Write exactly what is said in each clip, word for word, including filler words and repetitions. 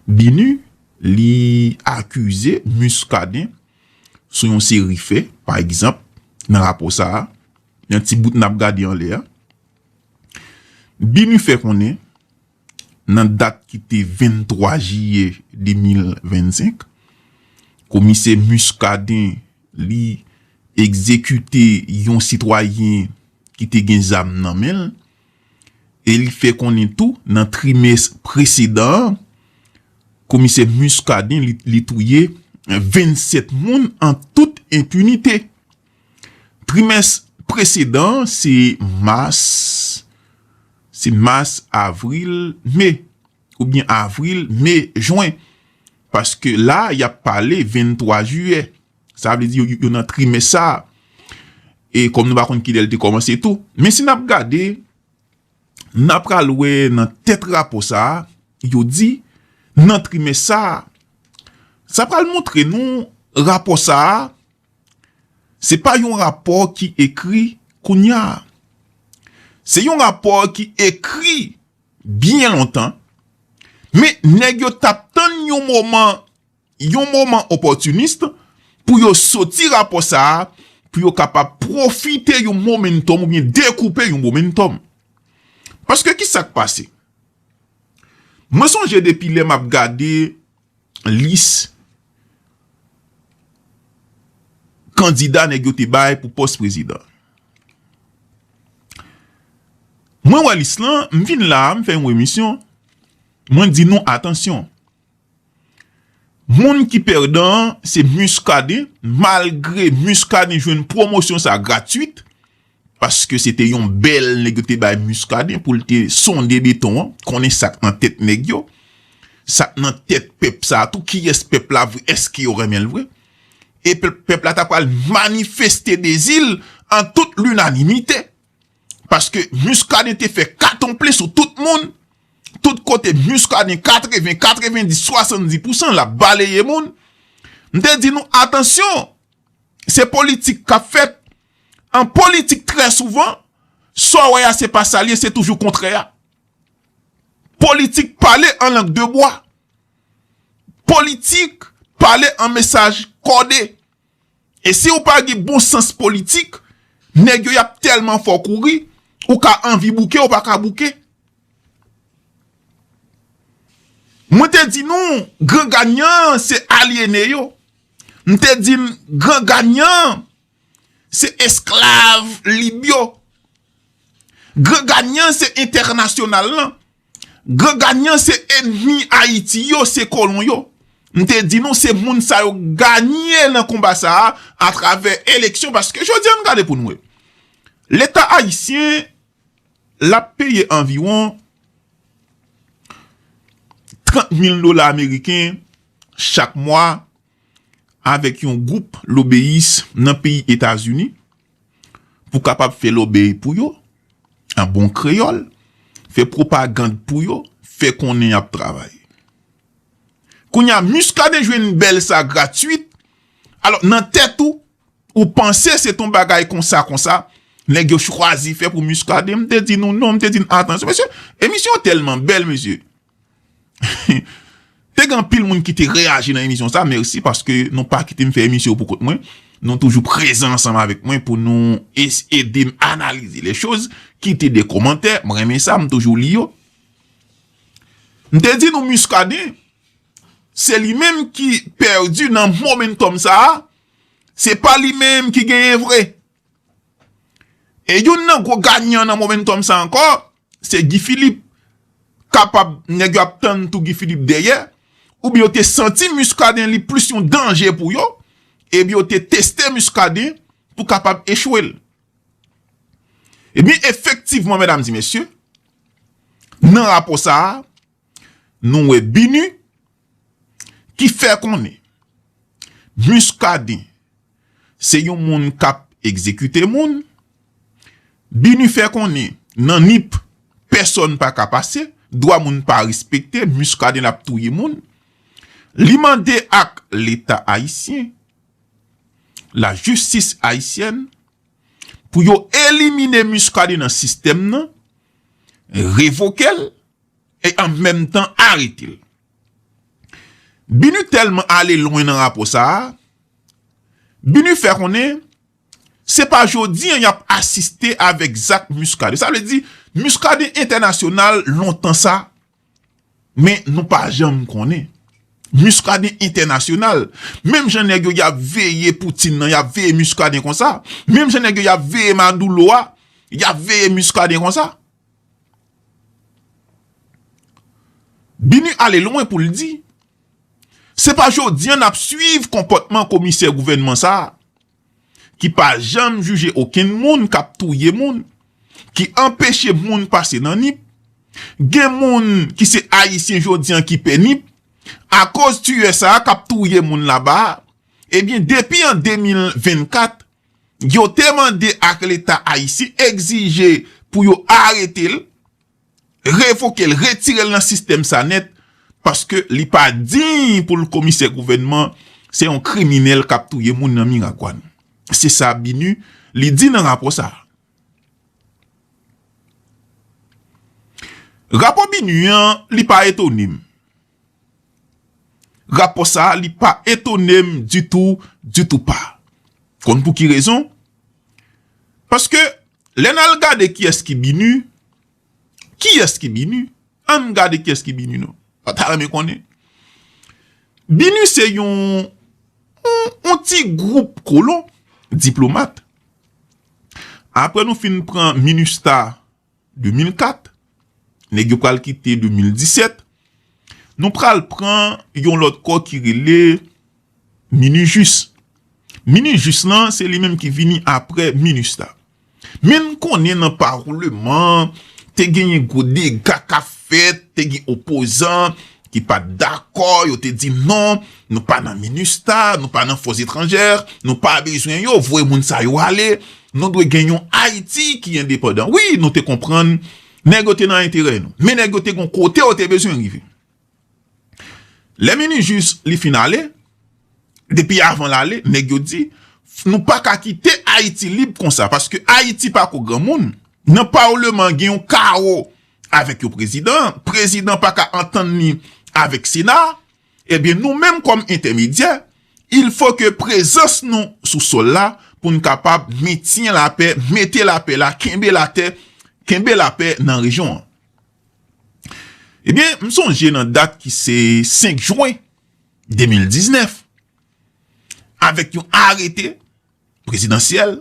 BINUH, li akize Muscadin sou yon seri fè, pa egzanp, nan rapò sa a, yon ti bout n ap gade anlè a, BINUH fè konnen, nan dat ki te venntwa jiyè de mil vennsenk, komisè Muscadin, li egzekite yon sitwayen ki te gen zam nan men l, e li fè konnen tou, nan trimès presedan an, komisè Muscadin, li, li touye vennsèt moun an tout enpinite. Trimès presedan an, se mas, se mas, avril, me, oubyen avril, me, jen. Paske la, y ap pale venntwa jiyè. Sa vle di yo, yo, yo nan trimès sa a. E kòm nou pa konn kilè l te kòmanse tou. Men si n ap gade, n a pral wè nan tèt rapò sa a, yo di, nan trimès sa a. Sa pral montre nou rapò sa a, se pa yon rapò ki ekri kounye a. Se yon rapò ki ekri byen lontan, men nèg yo t ap tann yon moman, yon moman opòtinis pou yo soti rapò sa a, pou yo kapab pwofite yon momentum oubyen dekoupe yon momentum. Paske ki sa k pase? Mwen sonje depi lè m ap gade lis kandida nèg yo te bay pou pòs prezidan. Mwen wè lis lan, m vin la, m fè yon emisyon, mwen di nou atansyon. Moun ki pèdan an, se Muscadin, malgre Muscadin jwenn pwomosyon sa gratwit, paske se te yon bèl nèg yo te bay Muscadin pou l te sonde beton an, konnen sa k nan tèt nèg yo, sa k nan tèt pèp sa a tou, kiyès pèp la vre, èske yo renmen l vre? E pèp, pèp la ta pral manifeste dezi l an tout linanimite. Paske Muscadin te fè katon plen sou tout moun. Tout kote Muscadin katreven, katrevendis, swasanndis pousan l ap baleye moun. M te di nou, atansyon, se politik k ap fèt. An politik, trè souvan, sa w wè a, se pa sa l ye, se toujou kontrè a. Politik pale an lang de bwa. Politik pale an mesaj kòde. E si w pa gen bon sans politik, nèg yo y ap tèlman fè w kouri, ou ka anvi bouke, ou pa ka bouke. Mwen te di nou, gran ganyan se alyene yo. M te di n, gran ganyan se esklav lib yo. Gran ganyan se entènasyonal lan. Gran ganyan se ènmi Ayiti yo, se kolon yo. M te di nou, se moun sa yo ganye nan konba sa a atravè eleksyon, paske jodi a n gade pou n wè. Leta ayisyen l ap peye anviwon trant mil dola ameriken chak mwa avèk yon gwoup lobeyis nan peyi Etazini pou kapab fè lobey pou yo, an bon kreyòl, fè pwopagann pou yo, fè konnen y ap travay. Kounye a, Muscadin jwenn bèl sa gratwit. Alò, nan tèt ou, ou panse se t on bagay konsa, konsa, nèg yo chwazi fè pou Muscadin. M te di nou non, m te di n atansyon. Mesye, emisyon an tèlman bèl, mesye. Te gen anpil moun ki te reyaji nan emisyon sa, mèsi paske nou pa kite m fè emisyon pou kont mwen. Nou toujou prezan ansanm avèk mwen pou nou es-, ede m analize les choses, kite de kòmantè, m renmen sa, m toujou li yo. M te di nou Muscadin, se li menm ki pèdi nan momentum sa a, se pa li menm ki genyen vre. E youn nan gwo ganyan nan momentum sa ankò, se Guy Philippe. Kapab nèg yo ap tann tou Guy Philippe dèyè, oubyen yo te santi Muscadin li plis yon danje pou yo, epi yo te teste Muscadin pou kapab echwe l. Ebyen, efektivman, medam e mesye, nan rapò sa a, nou wè BINUH ki fè konnen Muscadin se yon moun k ap egzekite moun. BINUH fè konnen nan Nip, pèsòn pa ka pase, dwa moun pa respekte, Muscadin ap touye moun. Li mande ak Leta ayisyen, lajistis ayisyèn, pou yo elimine Muscadin nan sistèm nan, revoke l, e an menm tan arete l. Binu tèlman ale lwen nan rapò sa a, Binu fè konnen se pa jodi an y ap asiste avèk zak Muscadin. Sa vle di, Muscadin entènasyonal lontan sa, men nou pa janm konnen. Muscadin entènasyonal. Menm jan nèg yo y ap veye Poutine nan, y ap veye Muscadin konsa. Menm jan nèg yo y ap veye Maduro a, y ap veye Muscadin konsa. Binu ale lwen pou l di, se pa jodi an n ap swiv konpòtman komisè gouvènman sa a, ki pa janm jije okenn moun k ap touye moun, ki anpeche moun pase nan Nip. Gen moun ki se Ayisyen jodi an ki pè Nip, akoz tiyè sa a k ap touye moun laba a. Ebyen, depi an de mil vennkat, yo te mande ak Leta ayisyen, egzije pou yo arete l, revoke l, retire l nan sistèm sa nèt, paske li pa diy pou l komisè gouvènman, se yon kriminèl k ap touye moun nan Miragwàn. Se sa Binu, li di nan rapò sa a. Rapò Binu an, li pa etone m. Rapò sa a, li pa etone m ditou, ditou pa. Konn pou ki rezon? Paske, lè n al gade kiyès ki Binu, kiyès ki Binu? Ann gade kiyès ki Binu non. Mwen ta renmen konnen. Binu se yon, yon, yon ti gwoup kolon, diplomat. Apre nou fin pran Minustah de mil kat, nèg yo pral kite de mil disèt, nou pral pran yon lòt kò ki rele Minijis. Minijis lan, se li menm ki vini apre Minustah. Men n konnen nan palman, te genyen gwo dega k ap fèt, te gen opozan ki pa t dakò, yo te di non, nou pa nan Minustah, nou pa nan fòs etranjè, nou pa bezwen yo, voye moun sa yo ale, nou dwe gen yon Ayiti ki endepandan. Wi, nou te konprann, nèg yo te nan enterè nou. Men nèg yo te gon kote yo te bezwen rive. Lè Minijis li fin ale, depi avan l ale, nèg yo di, nou pa ka kite Ayiti lib konsa, paske Ayiti pa ko granmoun. Nan palman gen yon kawo avèk yon prezidan, prezidan pa ka antann li avèk Sena, ebyen nou menm kòm entèmedyè, il faut que prezans nou sou sòl la pou n kapab mentyen lapè, mete lapè la, kenbe latè, kenbe lapè nan rejyon an. Ebyen, m sonje nan dat ki se senk jen de mil diznèf, avèk yon arete prezidansyèl,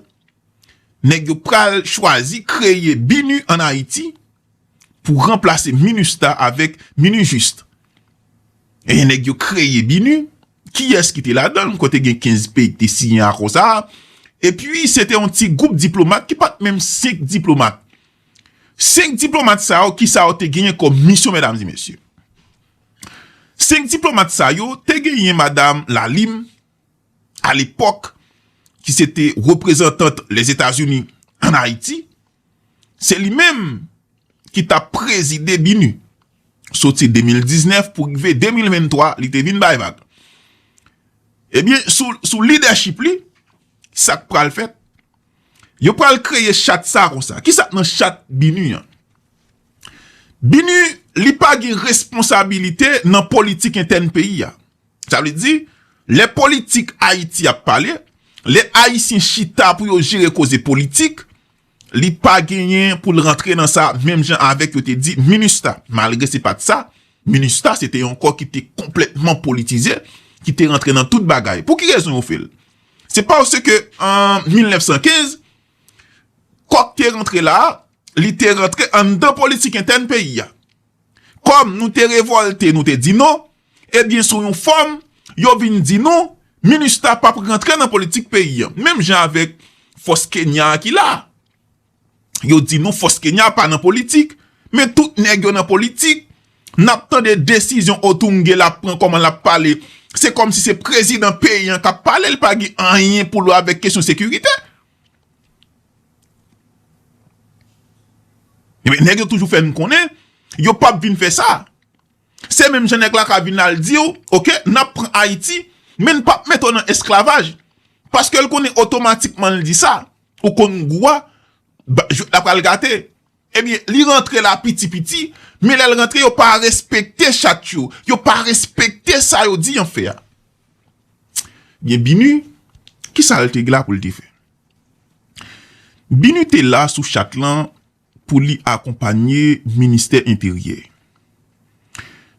nèg yo pral chwazi kreye Binu ann Ayiti pou ranplase Minustah avèk Minijis. E nèg yo kreye Binu, kiyès ki te ladan l? M kwè te gen kenz peyi ki te siyen akò sa a. Epi, se te yon ti gwoup diplomat ki pa t menm senk diplomat. Senk diplomat sa yo, kisa yo te genyen kòm misyon, medam e mesye? Senk diplomat sa yo, te genyen madanm Lalim, alepòk, ki se te reprezantant Lèzetazini ann Ayiti. Se li menm ki t ap prezide Binu. Soti de mil diznèf pou rive de mil venntwa, li te vin bay vag. Ebyen, sou, sou lidèchip li, sa k pral fèt? Yo pral kreye chat sa konsa. Kisa k nan chat Binu an? Binu, li pa gen responsabilite nan politik entèn peyi a. Sa vle di, lè politik Ayiti ap pale, lè Ayisyen chita pou yo jere koze politik, li pa genyen pou l rantre nan sa, menm jan avèk yo te di Minustah. Malgre se pa t sa, Minustah se te yon kò ki te konplètman politize, ki te rantre nan tout bagay. Pou ki rezon yo fè l? Se paske an mil nèf san kenz, kò k te rantre la a, li te rantre anndan politik entèn peyi a. Kòm nou te revòlte, nou te di non, ebyen, sou yon fòm, yo vin di non, Minustah p ap rantre nan politik peyi a. Menm jan avèk fòs Kenya a ki la. Yo di nou fòs Kenya pa nan politik, men tout nèg yo nan politik. N ap tande desizyon Otunge l ap pran, kòman l ap pale. Se kòmsi se prezidan peyi an k ap pale, l pa gen anyen pou l wè avèk kesyon sekirite. Ebyen, nèg yo toujou fè n konnen, yo p ap vin fè sa. Se menm jan nèg la ka vin la, l di w, oke, n ap pran Ayiti, men n p ap mete w nan esklavaj. Paske l konnen otomatikman l di sa, ou konn gou a, ba, jwèt la pral gate. Ebyen, li rantre la piti piti, men lè l rantre, yo pa respekte chat yo, yo pa respekte E sa yo di y ap fè a. Gen Binu, ki sa l te la pou l te fè? Binu te la sou chat lan pou li akonpanye ministè enteryè.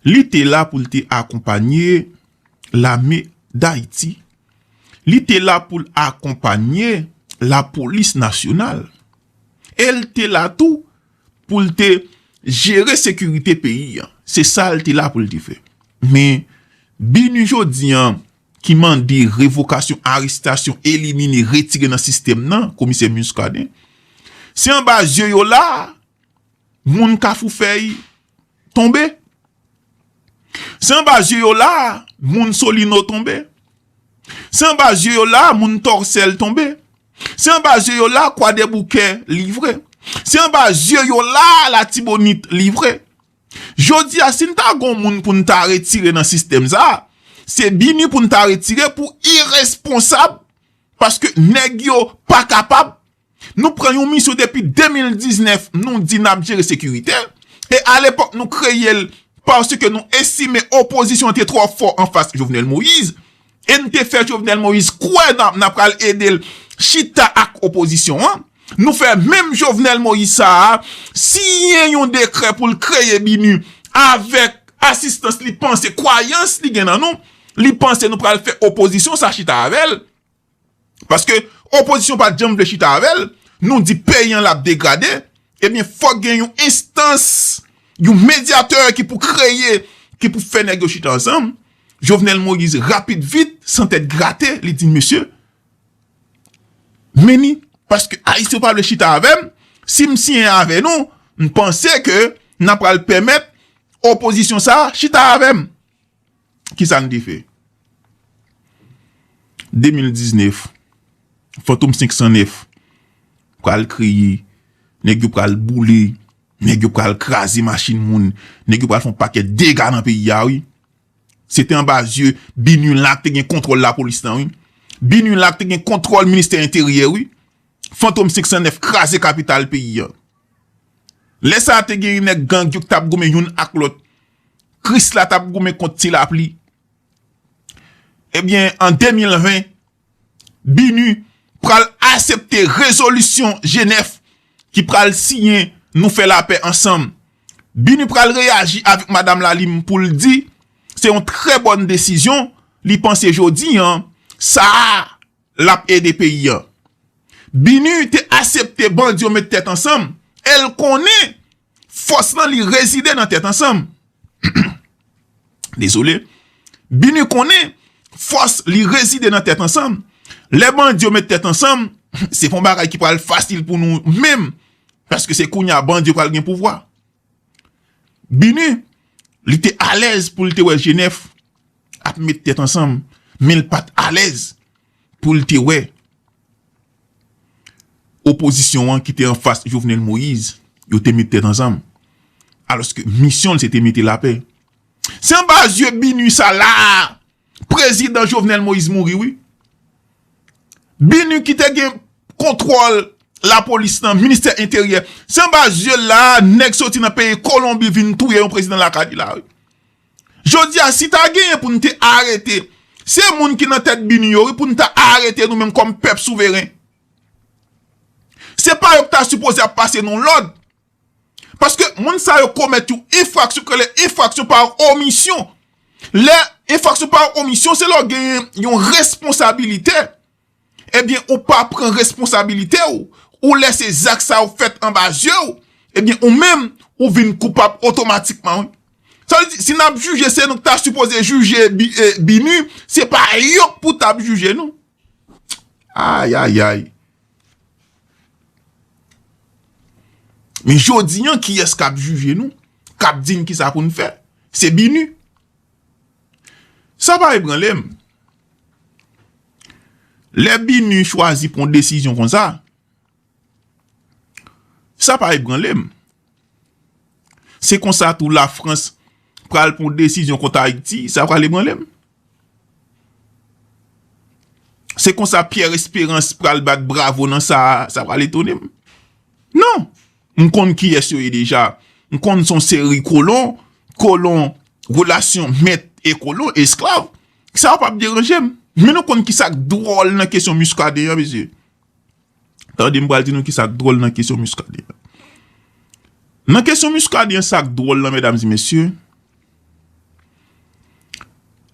Li te la pou l te akonpanye lame Dayiti. Li te la pou l akonpanye lapolis nasyonal. E l te la tou pou l te jere sekirite peyi a. Se sa l te la pou l te fè. Men, Binu jodi a, ki mande revokasyon, arestasyon, elimine, retire nan sistèm nan, komisè Muscadin, se anba zye yo la, moun Kafou Fèy tonbe. Se anba zye yo la, moun Solino tonbe. Se anba zye yo la, moun Tòsèl tonbe. Se anba zye yo la, Kwadèboukè livre. Se anba zye yo la, Latibonit livre. Jodi a, si n ta gon moun pou n ta retire nan sistèm sa a, se Binu pou n ta retire pou iresponsab, paske nèg yo pa kapab. Nou pran yon misyon depi de mil diznèf, nou di n ap jere sekirite. E alepòk, nou kreye l paske nou estime opozisyon an te twò fò anfas Jovenel Moïse. E n te fè Jovenel Moïse kwè n ap, n ap pral ede l chita ak opozisyon an. Nou fè menm Jovenel Moïse sa a siyen yon dekrè pou l kreye Binu avèk asistans li panse, kwayans li gen nan nou. Li panse nou pral fè opozisyon sa chita avè l. Paske opozisyon pa t janm vle chita avè l. Nou di peyi an l ap degrade. Ebyen, fòk gen yon enstans, yon medyatè ki pou kreye, ki pou fè nèg yo chita ansanm. Jovenel Moïse, rapid vit, san tèt grate, li di, mesye, men ni, paske Ayisyen yo pa vle chita avè m, si m siyen avè nou, m panse ke n ap pral pèmèt opozisyon sa a chita avè m. Kisa n te fè? De mil diznèf, Fantom senk san nèf pral kreye, nèg yo pral boule, nèg yo pral kraze machin moun, nèg yo pral fè yon pakèt dega nan peyi a, wi. Se te anba zye Binu la k te gen kontwòl lapolis lan, wi. Binu la k te gen kontwòl ministè enteryè, wi. Fantom senk san nèf kraze kapital peyi a. Lè sa a te gen nèg gang yo k t ap goumen youn ak lòt. Krisla t ap goumen kont Ti Lapli. Ebyen, an de mil ven, Binu pral aksepte rezolisyon Jenèf ki pral siyen Nou fè lapè ansanm. Binu pral reyaji avèk madanm Lalim pou l di se yon trè bòn desizyon li panse jodi an, sa a l ap ede peyi an. Binu te aksepte bandi yo met tèt ansanm, e l konnen fòs lan li rezide nan tèt ansanm. Dezole. Binu konnen fòs li rezide nan tèt ansanm. Lè bandi yo met tèt ansanm, se pa yon bagay ki pral fasil pou nou menm, paske se kounye a bandi yo pral gen pouvwa. Binu, li te alèz pou l te wè Jenèf ap met tèt ansanm, men l pa t alèz pou l te wè opozisyon an ki te anfas Jovenel Moïse, yo te met tèt ansanm. Alòske misyon l se te mete lapè. Se anba zye Binu sa la a, prezidan Jovenel Moïse mouri, wi. Binu ki te gen kontwòl lapolis lan, ministè enteryè. Se anba zye l la a, nèg soti nan peyi Kolonbi vin touye yon prezidan lakay li la, wi. Jodi a, si ta genyen pou n te arete, se moun ki nan tèt Binu yo, wi, pou n ta arete nou menm kòm pèp souveren. Se pa yo ki ta sipoze ap pase nou lòd. Paske moun sa yo komèt yon enfraksyon, ki rele enfraksyon pa omisyon. Lè enfraksyon pa omisyon, se lè w genyen yon responsabilite. Ebyen, ou pa pran responsabilite w, ou lèse zak sa yo fèt anba zye w, ebyen, ou menm, ou vin koupab otomatikman, wi. Sa vle di, si n ap jije, se nou ki ta sipoze jije Bi-, eh, Binu, se pa yo k pou t ap jije nou. Ayayay. Men jodi an, kiyès k ap jije nou, k ap di n kisa pou n fè? Se Binu. Sa pa ebranle m. Lè Binu chwazi pran yon desizyon konsa, sa pa ebranle m. Se konsa tou Lafrans pral pran yon desizyon kont Ayiti, sa pral ebranle m. Se konsa Pierre Espérance pral bat bravo nan sa, sa pral etone m. Non. M konn kiyès yo ye deja. M konn se yon seri kolon, kolon, relasyon mèt e kolon, e esklav. Sa yo p ap deranje m. Men nou konn ki sa k dwòl nan kesyon Muscadin an, mesye. Tande, m pral di nou ki sa k dwòl nan kesyon Muscadin an. Nan kesyon Muscadin an, sa k dwòl lan, medam e mesye,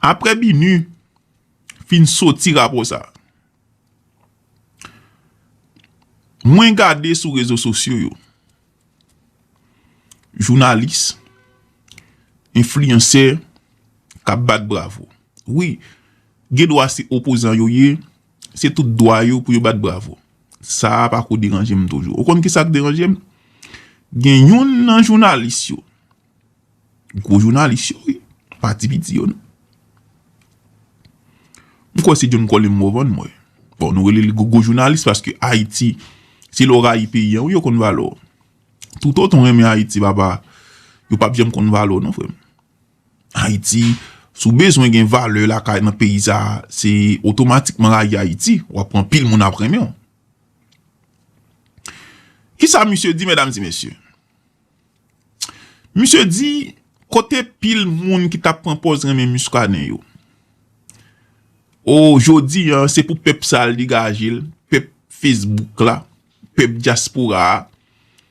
apre BINUH fin soti rapò sa, mwen gade sou rezo sosyo yo, jounalis, enfliyansè k ap bat bravo. Wi, gen dwa se opozan yo ye, se tout dwa yo pou yo bat bravo. Sa a pa ko deranje m toujou. Ou konn ki sa k deranje m? Gen youn nan jounalis yo, gwo jounalis yo, wi, pa ti piti yo, non. M kwè se John Colin Morvan, mwen. Bon, nou rele li gwo, gwo jounalis paske Ayiti, se lè w rayi peyi an, wi, yo konn valè w. Toutotan w renmen Ayiti, papa, yo p ap janm konn valè w, non, frè m. Ayiti, si w bezwen gen valè lakay nan peyi sa a, se otomatikman rayi Ayiti, w ap pran pil moun ap renmen w. Ki sa misye di, medam e mesye? Misye di, kote pil moun ki t ap pran pòz renmen Muscadin yo? O, jodi a, se pou pèp sa a al degaje l, pèp Facebook la, pèp dyaspora a,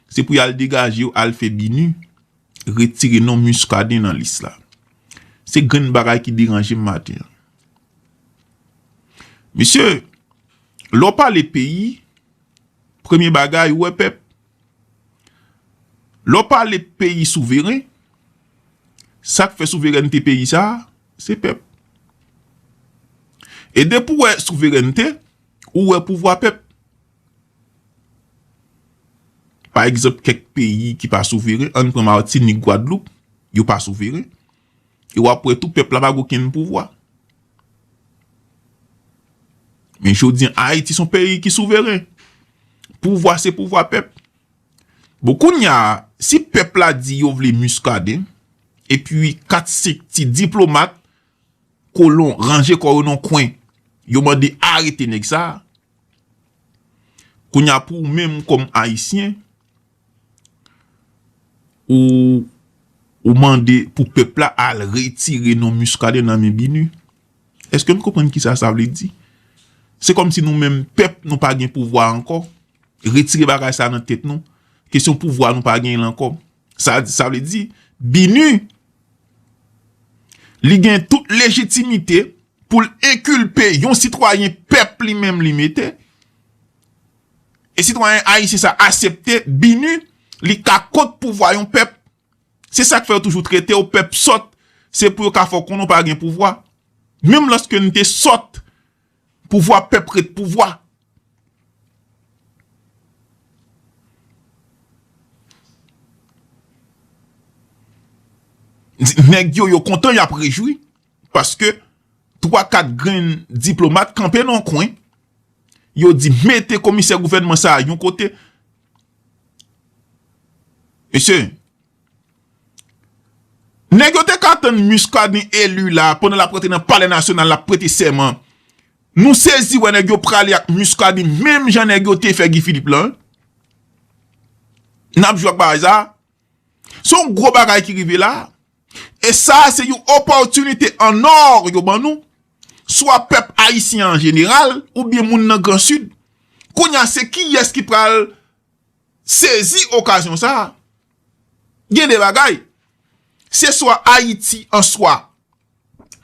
se pou y al degaje yo, al fè BINUH retire non Muscadin nan lis la. Se grenn bagay ki deranje m maten an. Mesye, lè w pale peyi, premye bagay, ou wè pèp. Lè w pale peyi souveren, sa k fè souverènte peyi sa a, se pèp. E depi w wè souverènte, ou wè pouvwa pèp. Pa egzanp, kèk peyi ki pa souveren, ann pran Matinik, Gwadloup, yo pa souveren. E w ap wè tou pèp la pa gen okenn pouvwa. Men jodi a, Ayiti se yon peyi ki souveren. Pouvwa se pouvwa pèp. Bon, kounye a, si pèp la di yo vle Muscadin, epi kat senk ti diplomat, kolon, ranje kò yo nan kwen, yo mande arete nèg sa a, kounye a pou ou menm kòm Ayisyen, ou, ou mande pou pèp la al retire non Muscadin nan men BINUH. Èske nou konprann ki sa sa vle di? Se kòmsi nou menm pèp, nou pa gen pouvwa ankò. Retire bagay sa nan tèt nou. Kesyon pouvwa, nou pa genyen l ankò. Sa, sa vle di, BINUH, li gen tout lejitimite pou l enkilpe yon sitwayen pèp li menm li mete. E sitwayen ayisyen sa aksepte, BINUH, li ka kont pouvwa yon pèp. Se sa k fè yo toujou trete w pèp sòt. Se pou yo ka fè w konnen w pa gen pouvwa. Menm lòske n te sòt, pouvwa pèp ret pouvwa. Nèg yo, yo kontan, y ap rejwi, paske twa, kat grenn diplomat kanpe nan yon kwen, yo di, "Mete komisè gouvènman sa a yon kote." Mesye, nèg yo te ka tann Muscadin eli la, pandan l ap rantre nan Palè Nasyonal, l ap prete sèman. Nou sezi wè nèg yo prale ak Muscadin, menm jan nèg yo te fè Guy Philippe la, wi. N ap jwe ak bagay sa. Se yon gwo bagay ki rive la. E sa, se yon opòtinite an nò yo ban nou. Swa pèp ayisyen an jeneral, oubyen moun nan Gran Sid. Kounye a, se kiyès ki pral sezi okazyon sa a? Gen de bagay. Se swa Ayiti an swa,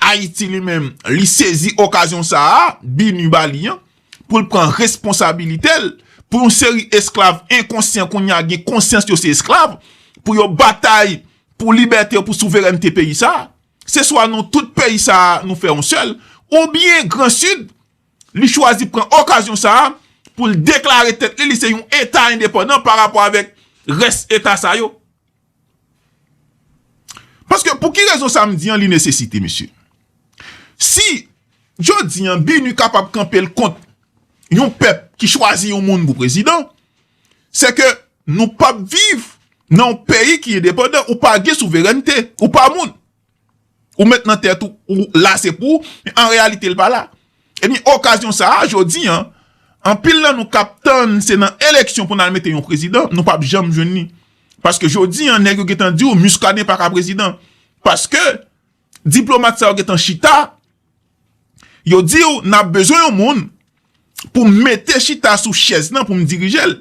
Ayiti li menm, li sezi okazyon sa a, BINUH ba li an, pou l pran responsabilite l, pou yon seri esklav enkonsyan kounye a gen konsyans yo se esklav, pou yo batay pou libète yo, pou souverènte peyi sa a. Se swa nou tout peyi sa a nou fè yon sèl, oubyen Gran Sid, li chwazi pran okazyon sa a pou l deklare tèt li, li se yon eta endepandan pa rapò avèk rès eta sa yo. Paske pou ki rezon sa m di an li nesesite, mesye? Si jodi an BINUH kapab kanpe l kont yon pèp ki chwazi yon moun pou prezidan, se ke nou p ap viv nan yon peyi ki endepandan, ou pa gen souverènte, ou pa moun. Ou met nan tèt ou, ou la se pou ou, men an reyalite l pa la. Ebyen, okazyon sa a, jodi an, anpil nan nou k ap tann se nan eleksyon pou n al mete yon prezidan, nou p ap janm jwenn li. Paske jodi an, nèg yo gentan di w, Muscadin pa ka prezidan. Paske diplomat sa yo gentan chita, yo di w n ap bezwen yon moun pou mete chita sou chèz nan pou m dirije l.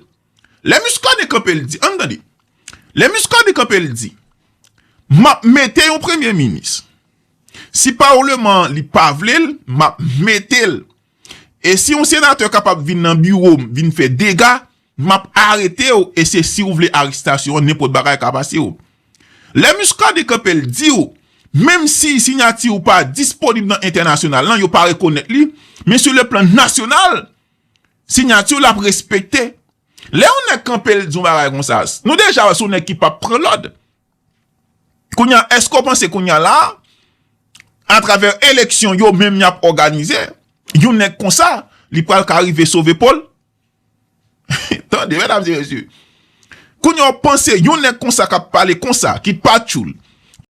Lè Muscadin kanpe l di, ann tande, lè Muscadin kanpe l di, m ap mete yon premye minis. Si pawòlman li pa vle l, m ap mete l. E si yon senatè kapab vin nan biwo m, vin fè dega, m ap arete w e se si w vle arestasyon an, nenpòt bagay ka pase w. Lè Muscadin kanpe l di w, menm si siyati w pa disponib nan entènasyonal lan, yo pa rekonèt li, men sou le plan nasyonal, siyati w l ap respekte. Lè yon nèg kanpe l di yon bagay konsa, nou deja wè se yon nèg ki p ap pran lòd. Kounye a, èske w panse kounye a la, atravè eleksyon yo menm y ap òganize, yon nèg konsa, li pral ka rive sove po l? Tande, medam e mesye. Kounye a, w panse yon nèg konsa k ap pale konsa, ki pa tchoul,